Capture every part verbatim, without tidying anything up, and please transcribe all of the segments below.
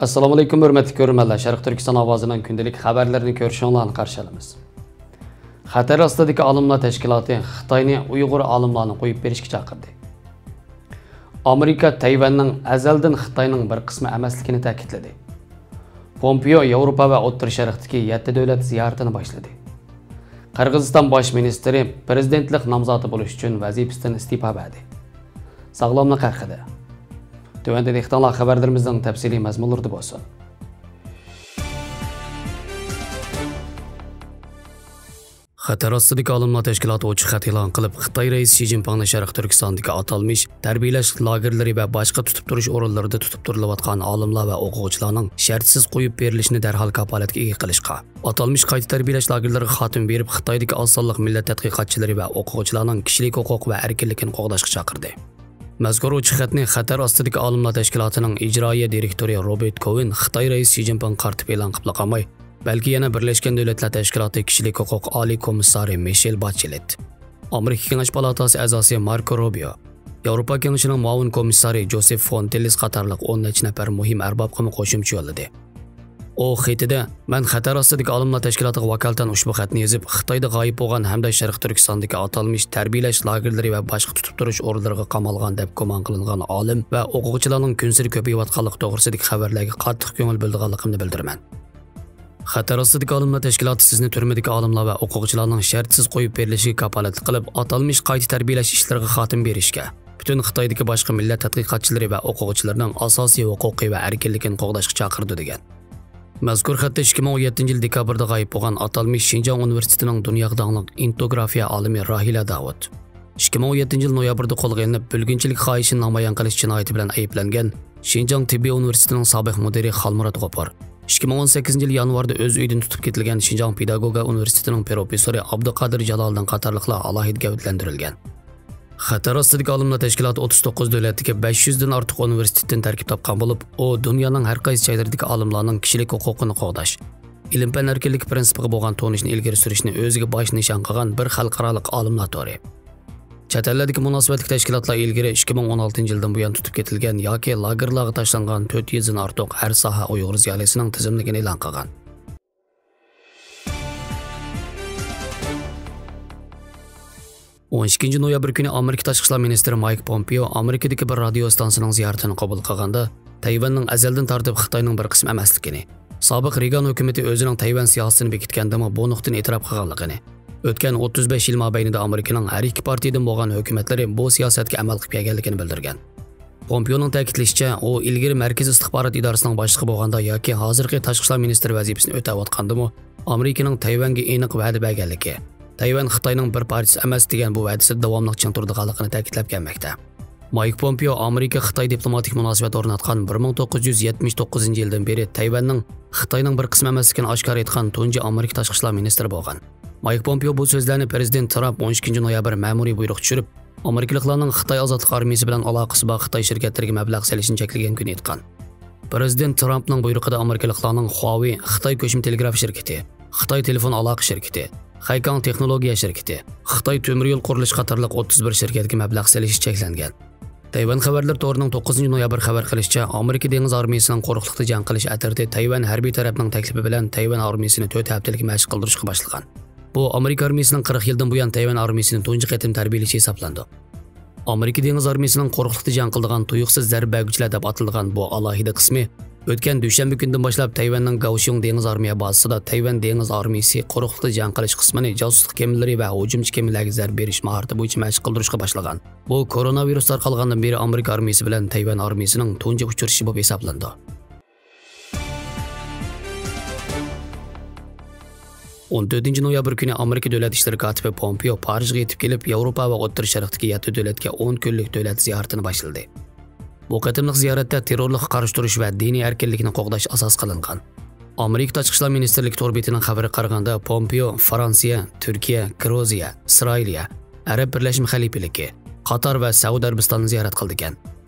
ئەسسالامۇئەلەيكۇم، ھۆرمەتلىك كۆرۈرمەنلەر. شەرقىي تۈركىستان ئاۋازىنىڭ كۈندىلىك خەۋەرلىرىنى كۆرۈشۈڭلارنى قارشى ئالىمىز. خەتەر ئاستىدىكى ئالىملار تەشكىلاتى خىتاينى ئۇيغۇر ئالىملارنى قويۇپ بېرىشكە چاقىردى. ئامېرىكا تەيۋەننىڭ ئەزەلدىن خىتاينىڭ بىر قىسمى ئەمەسلىكىنى تەكىتلىدى. پومپېئو ياۋروپا ۋە ئوتتۇرا شەرقتىكى يەتتە دۆلەت زىيارىتىنى باشلىدى. قىرغىزىستان باش مىنىستىرى پىرېزىدېنتلىق نامزاتى بولۇش ئۈچۈن ۋەزىپىسىدىن ئىستېپا بەردى. ساغلاملىق ھەققىدە. تۆۋەندە دىققىتىڭلار خەۋەرلىرىمىزنىڭ تەپسىلىي مەزمۇنلىرىدا بولسۇن. خەتەر ئاستىدىكى ئالىملار تەشكىلاتى ئوچۇق خەت ئېلان قىلىپ، خىتاي رەئىسى شى جىنپىڭنى شەرقىي تۈركىستاندىكى ئاتالمىش تەربىيەلەش لاگېرلىرى ۋە باشقا تۇتۇپ تۇرۇش ئورۇنلىرىدا تۇتۇپ تۇرۇلۇۋاتقان ئالىملار ۋە ئوقۇغۇچىلارنىڭ شەرتسىز قويۇپ بېرىلىشىنى دەرھال كاپالەتكە ئىگە قىلىشقا، ئاتالمىش قايتا تەربىيەلەش لاگېرلىرىغا خاتىمە بېرىپ، خىتايدىكى ئاز سانلىق مىللەت تەتقىقاتچىلىرى ۋە ئوقۇغۇچىلارنىڭ كىشىلىك ھوقۇق ۋە ئەركىنلىكىنى قوغداشقا چاقىردى. مەزكۇر ئوچۇق خەتنى خەتەر ئاستىدىكى ئالىملار تەشكىلاتىنىڭ ئىجرائىيە دىرېكتورى روبېرت كوۋېن خىتاي رەئىسى شى جىنپىڭغا قارىتىپ ئېلان قىلىپلا قالماي، بەلكى يەنە بىرلەشكەن دۆلەتلەر تەشكىلاتى كىشىلىك ھوقۇق ئالىي كومىسسارى مىشېل باچېلېت، ئامېرىكا كېڭەش پالاتاسى ئەزاسى ماركو روبىيو، ياۋروپا كېڭىشىنىڭ مۇئاۋىن كومىسسارى جوسېف فونتېللىس قاتارلىق ئون نەچچە نەپەر مۇھىم ئەربابقىمۇ قوشۇمچە يوللىدى. ئۇ خېتىدە، مەن خەتەر ئاستىدىكى ئالىملار تەشكىلاتىغا ۋاكالىتەن ئۇشبۇ خەتنى يېزىپ، خىتايدا غايىب بولغان ھەمدە شەرقىي تۈركىستاندىكى ئاتالمىش تەربىيەلەش لاگېرلىرى ۋە باشقا تۇتۇپ تۇرۇش ئورۇنلىرىغا قامالغان دەپ گۇمان قىلىنغان ئالىم ۋە ئوقۇغۇچىلارنىڭ كۈنسېرى كۆپىيىۋاتقانلىقى توغرىسىدىكى خەۋەرلەرگە قاتتىق كۆڭۈل بۆلىدىغانلىقىمنى بىلدۈرىمەن. خەتەر ئاستىدىكى ئالىملار تەشكىلاتى سىزنى تۈرمىدىكى ئالىملار ۋە ئوقۇغۇچىلارنىڭ شەرتسىز قويۇپ بېرىلىشىگە كاپالەتلىك قىلىپ، ئاتالمىش قايتا تەربىيەلەش ئىشلىرىغا خاتىمە بېرىشكە، پۈتۈن خىتايدىكى باشقا مىللەت تەتقىقاتچىلىرى ۋە ئوقۇغۇچىلىرىنىڭ ئاساسىي ھوقۇقى ۋە ئەركىنلىكىنى قوغداشقا چاقىرىدۇ، دېگەن. مەزكۇر خەتتە ئىككى مىڭ ئون يەتتىنچى يىل دېكابىردا غايىب بولغان ئاتالمىش شىنجاڭ ئۇنىۋېرسىتېتىنىڭ دۇنياغا داڭلىق ئېنتوگرافىيە ئالىمى راھىلە داۋۇت، ئىككى مىڭ ئون يەتتىنچى يىل نويابىردا قولغا ئېلىنىپ، بۆلگۈنچىلىك خاھىشىنى نامايان قىلىش جىنايىتى بىلەن ئەيىبلەنگەن شىنجاڭ تېببىي ئۇنىۋېرسىتېتىنىڭ سابىق مۇدىرى خالمۇرات غوپۇر، ئىككى مىڭ ئون سەككىزىنچى يىلى يانۋاردا ئۆز ئۆيىدىن تۇتۇپ كېتىلگەن شىنجاڭ پېداگوگىكا ئۇنىۋېرسىتېتىنىڭ پروفېسسورى ئابدۇقادىر جالالىدىن قاتارلىقلار ئالاھىدە گەۋدىلەندۈرۈلگەن. خەتەر ئاستىدىكى ئالىملار تەشكىلاتى ئوتتۇز توققۇز دۆلەتتىكى بەش يۈزدىن ئارتۇق ئۇنىۋېرسىتېتتىن تەركىب تاپقان بولۇپ، ئۇ دۇنيانىڭ ھەر قايسى جايلىرىدىكى ئالىملارنىڭ كىشىلىك ھوقۇقىنى قوغداش، ئىلىم-پەن ئەركىنلىكى پىرىنسىپىغا بولغان تونۇشنى ئىلگىرى سۈرۈشنى ئۆزىگە باش نىشان قىلغان بىر خەلقئارالىق ئالىملار تورى. چەت ئەللەردىكى مۇناسىۋەتلىك تەشكىلاتلار ئىلگىرى ئىككى مىڭ ئون ئالتىنچى يىلدىن بۇيان تۇتۇپ كېتىلگەن ياكى لاگېرلارغا تاشلانغان تۆت يۈزدىن ئارتۇق ھەر ساھە ئۇيغۇر زىيالىيسىنىڭ تىزىملىكىنى ئېلان قىلغان. ئون ئىككىنچى نويابىر كۈنى ئامېرىكا تاشقى ئىشلار مىنىستىرى مايك پومپېئو ئامېرىكىدىكى بىر رادىيو ئىستانسىسىنىڭ زىيارىتىنى قوبۇل قىلغاندا، تەيۋەننىڭ ئەزەلدىن تارتىپ خىتاينىڭ بىر قىسمى ئەمەسلىكىنى، سابىق رېگان ھۆكۈمىتى ئۆزىنىڭ تەيۋەن سىياسىتىنى بېكىتكەندىمۇ بۇ نۇقتىنى ئېتىراپ قىلغانلىقىنى، ئۆتكەن ئوتتۇز بەش يىل مابەينىدە ئامېرىكىنىڭ ھەر ئىككى پارتىيىدىن بولغان ھۆكۈمەتلىرى بۇ سىياسەتكە ئەمەل قىلىپ كەلگەنلىكىنى بىلدۈرگەن. پومپېئونىڭ تەكىتلىشىچە، ئۇ ئىلگىرى مەركىزىي ئىستىخبارات ئىدارىسىنىڭ باشلىقى بولغاندا ياكى ھازىرقى تاشقى ئىشلار مىنىستىرى ۋەزىپىسىنى ئۆتەۋاتقاندىمۇ، ئامېرىكىنىڭ تەيۋەنگە ئېنىق ۋەدە بەرگەنلىكى، تەيۋەن خىتاينىڭ بىر پارچىسى ئەمەس دېگەن بۇ ۋەدىسىدە داۋاملىق چىڭ تۇرىدىغانلىقىنى تەكىتلەپ كەلمەكتە. مايك پومپېئو ئامېرىكا-خىتاي دىپلوماتىك مۇناسىۋەت ئورناتقان بىر مىڭ توققۇز يۈز يەتمىش توققۇزىنچى يىلدىن بېرى تەيۋەننىڭ خىتاينىڭ بىر قىسمى ئەمەسلىكىنى ئاشكارا ئېيتقان تۇنجى ئامېرىكا تاشقى ئىشلار مىنىستىرى بولغان. مايك پومپېئو بۇ سۆزلەرنى پىرېزىدېنت ترامپ ئون ئىككىنچى نويابىر مەمۇرىي بۇيرۇق چۈشۈرۈپ، ئامېرىكىلىقلارنىڭ خىتاي ئازادلىق ئارمىيىسى بىلەن ئالاقىسى بار خىتاي شىركەتلىرىگە مەبلەغ سېلىشنى چەكلىگەن كۈنى ئېيتقان. پىرېزىدېنت ترامپنىڭ بۇيرۇقىدا ئامېرىكىلىقلارنىڭ خۇاۋېي، خىتاي كۆچمە تېلېگراف شىركىتى، خىتاي تېلېفون ئالاقە شىركىتى، خەيكاڭ تېخنولوگىيە شىركىتى، خىتاي تۆمۈر يول قۇرۇلۇشى قاتارلىق ئوتتۇز بىر شىركەتكە مەبلەغ سېلىشى چەكلەنگەن. تەيۋەن خەۋەرلىرى تورىنىڭ توققۇزىنچى نويابىر خەۋەر قىلىشىچە، ئامېرىكا دېڭىز ئارمىيىسىنىڭ قۇرۇقلۇقتا جەڭ قىلىش ئەترىتى تەيۋەن ھەربىي تەرەپنىڭ تەكلىپى بىلەن تەيۋەن ئارمىيىسىنى تۆت ھەپتىلىك مەشىق قىلدۇرۇشقا باشلىغان. بۇ ئامېرىكا ئارمىيىسىنىڭ قىرىق يىلدىن بۇيان تەيۋەن ئارمىيىسىنى تۇنجى قېتىم تەربىيەلىشى ھېسابلىنىدۇ. ئامېرىكا دېڭىز ئارمىيىسىنىڭ قۇرۇقلۇقتا جەڭ قىلىدىغان تۇيۇقسىز زەربە بەرگۈچىلەر دەپ ئاتىلىدىغان بۇ ئالاھىدە قىسمى ئۆتكەن دۈشەنبە كۈنىدىن باشلاپ تەيۋەننىڭ گاۋشيۇڭ دېڭىز ئارمىيە بازىسىدا تەيۋەن دېڭىز ئارمىيىسى قۇرۇقلۇقتا جەڭ قىلىش قىسمىنى جاسۇسلۇق كېمىلىرى ۋە ھۇجۇمچى كېمىلەرگە زەربە بېرىش ماھارىتى بويىچە مەشىق قىلدۇرۇشقا باشلىغان. بۇ كورونا ۋىرۇس تارقالغاندىن بېرى ئامېرىكا ئارمىيىسى بىلەن تەيۋەن ئارمىيىسىنىڭ تۇنجى ئۇچرىشىشى بولۇپ ھېسابلىنىدۇ. ئون تۆتىنچى نويابىر كۈنى ئامېرىكا دۆلەت ئىشلىرى كاتىپى پومپېئو پارىژغا يېتىپ كېلىپ، ياۋروپا ۋە ئوتتۇرا شەرقتىكى يەتتە دۆلەتكە ئون كۈنلۈك دۆلەت زىيارىتىنى باشلىدى. بۇ قېتىملىق زىيارەتتە تېررورلۇققا قارشى تۇرۇش ۋە دىنىي ئەركىنلىكنى قوغداش ئاساس قىلىنغان. ئامېرىكا تاشقى ئىشلار مىنىستىرلىكى تور بېتىنىڭ خەۋىرىگە قارىغاندا، پومپېئو فرانسىيە، تۈركىيە، گرۇزىيە، ئىسرائىلىيە، ئەرەب بىرلەشمە خەلىپىلىكى، قاتار ۋە سەئۇدى ئەرەبىستاننى زىيارەت قىلىدىكەن.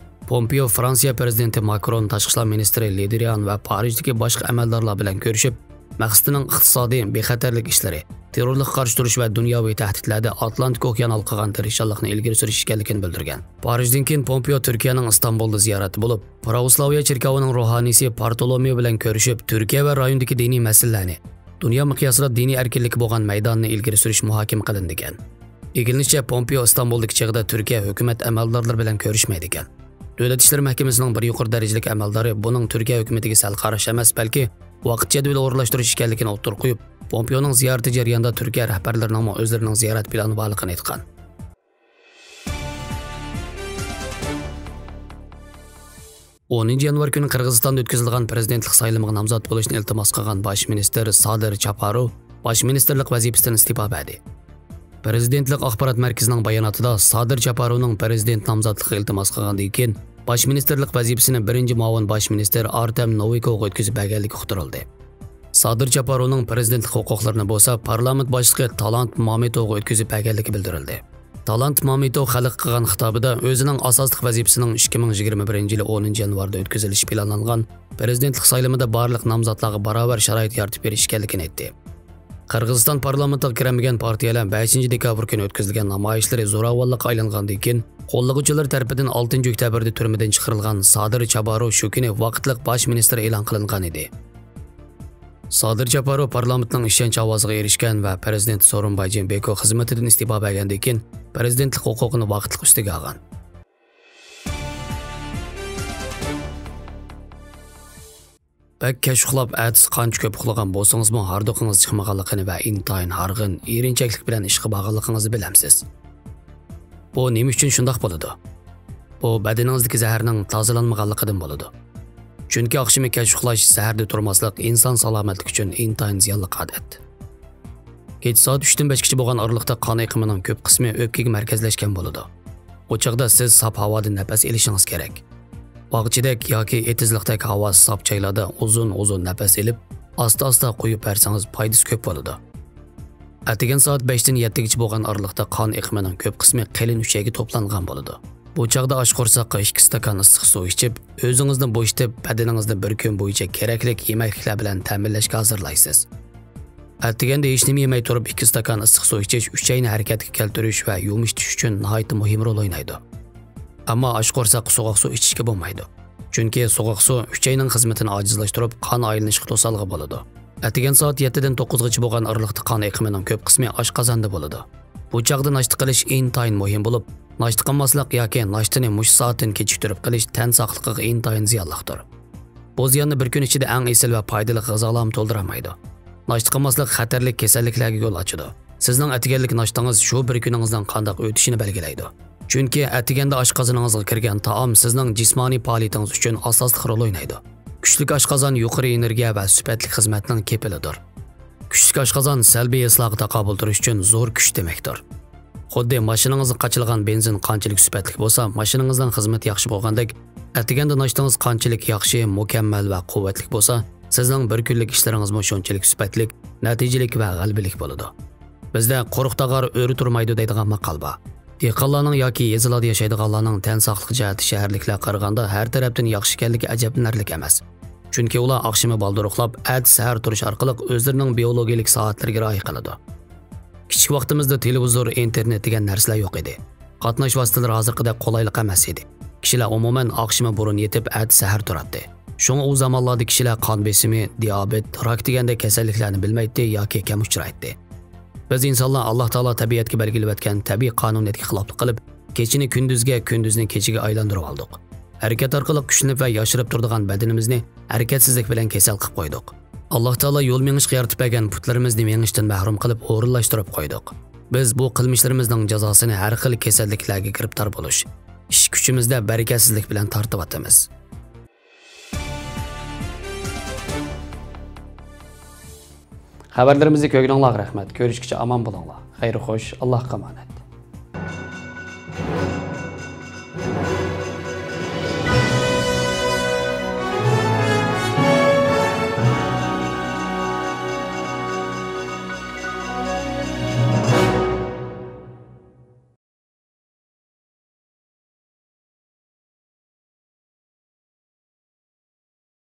پومپېئو فرانسىيە پىرېزىدېنتى ماكرون، تاشقى ئىشلار مىنىستىرى لېدرىيان ۋە پارىژدىكى باشقا ئەمەلدارلار بىلەن كۆرۈشۈپ، مەقسىتىنىڭ ئىقتىسادىي بىخەتەرلىك ئىشلىرى، تېررورلۇققا قارشى تۇرۇش ۋە دۇنياۋى تەھدىتلەردە ئاتلانتىك ئوكيان ھالقىغان تىرىشچانلىقنى ئىلگىرى سۈرۈش ئىكەنلىكىنى بىلدۈرگەن. پارىژدىن كېيىن پومپېئو تۈركىيەنىڭ ئىستانبۇلدا زىيارىتى بولۇپ، پراۋوسلاۋىيە چېركاۋىنىڭ روھانىيسى بارتولومېو بىلەن كۆرۈشۈپ، تۈركىيە ۋە رايوندىكى دىنىي مەسىلىلەرنى، دۇنيا مىقياسىدا دىنىي ئەركىنلىككە بولغان مەيداننى ئىلگىرى سۈرۈش مۇھاكىمە قىلىندىكەن. ئىگىلىنىشىچە، پومپېئو ئىستانبۇلدىكى چېغىدا تۈركىيە ھۆكۈمەت ئەمەلدارلىرى بىلەن كۆرۈشمەيدىكەن. دۆلەت ئىشلىرى مەھكىمىسىنىڭ بىر يۇقىرى دەرىجىلىك ئەمەلدارى بۇنىڭ تۈركىيە ھۆكۈمىتىگە سەل قاراش ئەمەس، بەلكى ۋاقىت جەدۋىلى ئورۇنلاشتۇرۇش ئىكەنلىكىنى ئوتتۇرىغا قويۇپ، پومپېئونىڭ زىيارىتى جەريانىدا تۈركىيە رەھبەرلىرىنىڭمۇ ئۆزلىرىنىڭ زىيارەت پىلانى بارلىقىنى ئېيتقان. ئونىنچى يانۋار كۈنى قىرغىزىستاندا ئۆتكۈزۈلىدىغان پىرېزىدېنتلىق سايلىمىغا نامزات بولۇشنى ئىلتىماس قىلغان باش مىنىستىر سادىر چاپارو باش مىنىستىرلىق ۋەزىپىسىدىن ئىستېپا بەردى. پىرېزىدېنتلىق ئاخبارات مەركىزىنىڭ باياناتىدا سادىر چاپارونىڭ پىرېزىدېنت نامزاتلىقىغا ئىلتىماس قىلغاندىن كېيىن، باش مىنىستىرلىق ۋەزىپىسىنى بىرىنچى مۇئاۋىن باش مىنىستىر ئارتەم نوۋىكوۋغا ئۆتكۈزۈپ بەرگەنلىكى ئۇقتۇرۇلدى. سادىر چاپارونىڭ پىرېزىدېنتلىق ھوقۇقلىرىنى بولسا پارلامېنت باشلىقى تالانت مامېتوۋغا ئۆتكۈزۈپ بەرگەنلىكى بىلدۈرۈلدى. تالانت مامېتوۋ خەلققە قىلغان خىتابىدا ئۆزىنىڭ ئاساسلىق ۋەزىپىسىنىڭ ئىككى مىڭ يىگىرمە بىرىنچى يىلى ئونىنچى يانۋاردا ئۆتكۈزۈلۈشى پىلانلانغان پىرېزىدېنتلىق سايلىمىدا بارلىق نامزاتلارغا باراۋەر شارائىت يارىتىپ بېرىش ئىكەنلىكىنى ئېيتتى. قىرغىزىستان پارلامېنتىغا كىرەلمىگەن پارتىيەلەر بەشىنچى دېكابىر كۈنى ئۆتكۈزۈلگەن نامايىشلىرى زوراۋانلىققا ئايلانغاندىن كېيىن، قوللىغۇچىلىرى تەرىپىدىن ئالتىنچى ئۆكتەبىردە تۈرمىدىن چىقىرىلغان سادىر چابارو شۇ كۈنى ۋاقىتلىق باش مىنىستىر ئېلان قىلىنغان ئىدى. سادىر چاپارو پارلامېنتنىڭ ئىشەنچ ئاۋازىغا ئېرىشكەن ۋە پىرېزىدېنت سورۇنباي جىنبېكو خىزمىتىدىن ئىستېپا بەرگەندىن كېيىن، پىرېزىدېنتلىق ھوقۇقىنى ۋاقىتلىق ئۈستىگە ئالغان. بەك كەچ ئۇخلاپ، ئەتىسى قانچە كۆپ ئۇخلىغان بولسىڭىزمۇ، ھاردۇقىڭىز چىقمىغانلىقىنى ۋە ئىنتايىن ھارغىن، ئېرىنچەكلىك بىلەن ئىشقا بارغانلىقىڭىزنى بىلەمسىز. بۇ نېمە ئۈچۈن شۇنداق بولىدۇ؟ بۇ بەدىنىڭىزدىكى زەھەرنىڭ تازىلانمىغانلىقىدىن بولىدۇ. چۈنكى ئاخشىمى كەچ ئۇخلاش، زەھەردە تۇرماسلىق ئىنسان سالامەتلىكى ئۈچۈن ئىنتايىن زىيانلىق ئادەت. كېچە سائەت ئۈچتىن بەشكىچە بولغان ئارىلىقتا قان ئېقىمىنىڭ كۆپ قىسمى ئۆپكىگە مەركەزلەشكەن بولىدۇ. بۇ چاغدا سىز ساپ ھاۋادا نەپەس ئېلىشىڭىز كېرەك. باغچىدەك ياكى ئېتىزلىقتەك ھاۋا ساپ جايلاردا ئۇزۇن-ئۇزۇن نەپەس ئېلىپ، ئاستا-ئاستا قويۇپ بەرسىڭىز پايدىسى كۆپ بولىدۇ. ئەتىگەن سائەت بەشتىن يەتتىگىچە بولغان ئارىلىقتا قان ئېقىمىنىڭ كۆپ قىسمى قېلىن ئۈچەيگە توپلانغان بولىدۇ. بۇ چاغدا ئاچ قورساققا ئىككى ئىستاكان ئىسسىق سۇ ئىچىپ، ئۆزىڭىزنى بوشىتىپ، بەدىنىڭىزنى بىر كۈن بويىچە كېرەكلىك يېمەكلىكلەر بىلەن تەمىنلەشكە ھازىرلايسىز. ئەتىگەندە ھېچنېمە يېمەي تۇرۇپ ئىككى ئىستاكان ئىسسىق سۇ ئىچىش ئۈچەينى ھەرىكەتكە كەلتۈرۈش ۋە يۇمشىتىش ئۈچۈن ناھايىتى مۇھىم رول ئوينايدۇ. ئەمما ئاچ قورساققا سوغۇق سۇ ئىچىشكە بولمايدۇ. چۈنكى سوغۇق سۇ ئۈچەينىڭ خىزمىتىنى ئاجىزلاشتۇرۇپ، قان ئايلىنىشقا توسالغۇ بولىدۇ. ئەتىگەن سائەت يەتتىدىن توققۇزغىچە بولغان ئارىلىقتا قان ئېقىمىنىڭ كۆپ قىسمى ئاشقازاندا بولىدۇ. بۇ چاغدا ناشتا قىلىش ئىنتايىن مۇھىم بولۇپ، ناشتا قىلماسلىق ياكى ناشتىنى مۇشۇ سائەتتىن كېچىكتۈرۈپ قىلىش تەن ساقلىقىغا ئىنتايىن زىيانلىقتۇر. بۇ زىياننى بىر كۈن ئىچىدە ئەڭ ئېسىل ۋە پايدىلىق غىزالارمۇ تولدۇرالمايدۇ. ناشتا قىلماسلىق خەتەرلىك كېسەللىكلەرگە يول ئاچىدۇ. سىزنىڭ ئەتىگەنلىك ناشتىڭىز شۇ بىر كۈنىڭىزنىڭ قانداق ئۆتۈشىنى بەلگىلەيدۇ. چۈنكى ئەتىگەندە ئاشقازىنىڭىزغا كىرگەن تائام سىزنىڭ جىسمانىي پائالىيىتىڭىز ئۈچۈن ئاساسلىق رول ئوينايدۇ. كۈچلۈك ئاشقازان يۇقىرى ئېنېرگىيە ۋە سۈپەتلىك خىزمەتنىڭ كېپىلىدۇر. كۈچلۈك ئاشقازان سەلبىي ھېسلارغا تاقابىل تۇرۇش ئۈچۈن زور كۈچ دېمەكتۇر. خۇددى ماشىنىڭىزغا قاچىلىغان بېنزىن قانچىلىك سۈپەتلىك بولسا، ماشىنىڭىزنىڭ خىزمىتى ياخشى بولغاندەك، ئەتىگەندە ناشتىڭىز قانچىلىك ياخشى، مۇكەممەل ۋە قۇۋۋەتلىك بولسا، سىزنىڭ بىر كۈنلۈك ئىشلىرىڭىزمۇ شۇنچىلىك سۈپەتلىك، نەتىجىلىك ۋە غەلىبىلىك بولىدۇ. بىزدە «قۇرۇق تاغار ئۆرە تۇرمايدۇ» دەيدىغان ماقال بار. دېھقانلارنىڭ ياكى يېزىلاردا ياشايدىغانلارنىڭ تەن ساقلىقى جەھەتتە شەھەرلىكلەرگە قارىغاندا ھەر تەرەپتىن ياخشى ئىكەنلىكى ئەجەبلىنەرلىك ئەمەس. چۈنكى ئۇلار ئاخشىمى بالدۇر ئۇخلاپ، ئەتىسى سەھەر تۇرۇش ئارقىلىق ئۆزلىرىنىڭ بىيولوگىيىلىك سائەتلىرىگە رىئايە قىلىدۇ. كىچىك ۋاقتىمىزدا تېلېۋىزور، ئىنتېرنېت دېگەن نەرسىلەر يوق ئىدى. قاتناش ۋاسىتىلىرى ھازىرقىدەك قولايلىق ئەمەس ئىدى. كىشىلەر ئومۇمەن ئاخشىمى بۇرۇن يېتىپ، ئەتىسى سەھەر تۇراتتى. شۇڭا ئۇ زامانلاردا كىشىلەر قان بېسىمى، دىيابېت، راك دېگەندەك كېسەللىكلەرنى بىلمەيتتى ياكى كەم ئۇچرايتتى. بىز ئىنسانلار ئاللا تائالا تەبىئەتكە بەلگىلىۋەتكەن تەبىئىي قانۇنىيەتكە خىلاپلىق قىلىپ، كېچىنى كۈندۈزگە، كۈندۈزنى كېچىگە ئايلاندۇرۇۋالدۇق. ھەرىكەت ئارقىلىق كۈچلىنىپ ۋە ياشىرىپ تۇرىدىغان بەدىنىمىزنى ھەرىكەتسىزلىك بىلەن كېسەل قىلىپ قويدۇق. ئاللا تائالا يول مېڭىشقا يارىتىپ بەرگەن پۇتلىرىمىزنى مېڭىشتىن مەھرۇم قىلىپ ئورۇنلاشتۇرۇپ قويدۇق. بىز بۇ قىلمىشلىرىمىزنىڭ جازاسىنى ھەر خىل كېسەللىكلەرگە گىرىپتار بولۇش، ئىش كۈچىمىزدە بەرىكەتسىزلىك بىلەن تارتىۋاتىمىز. خەۋەرلىرىمىزنى كۆرگىنىڭلارغا رەھمەت. كۆرۈشكىچە ئامان بولۇڭلار. خەير خوش، ئاللاھقا ئامانەت.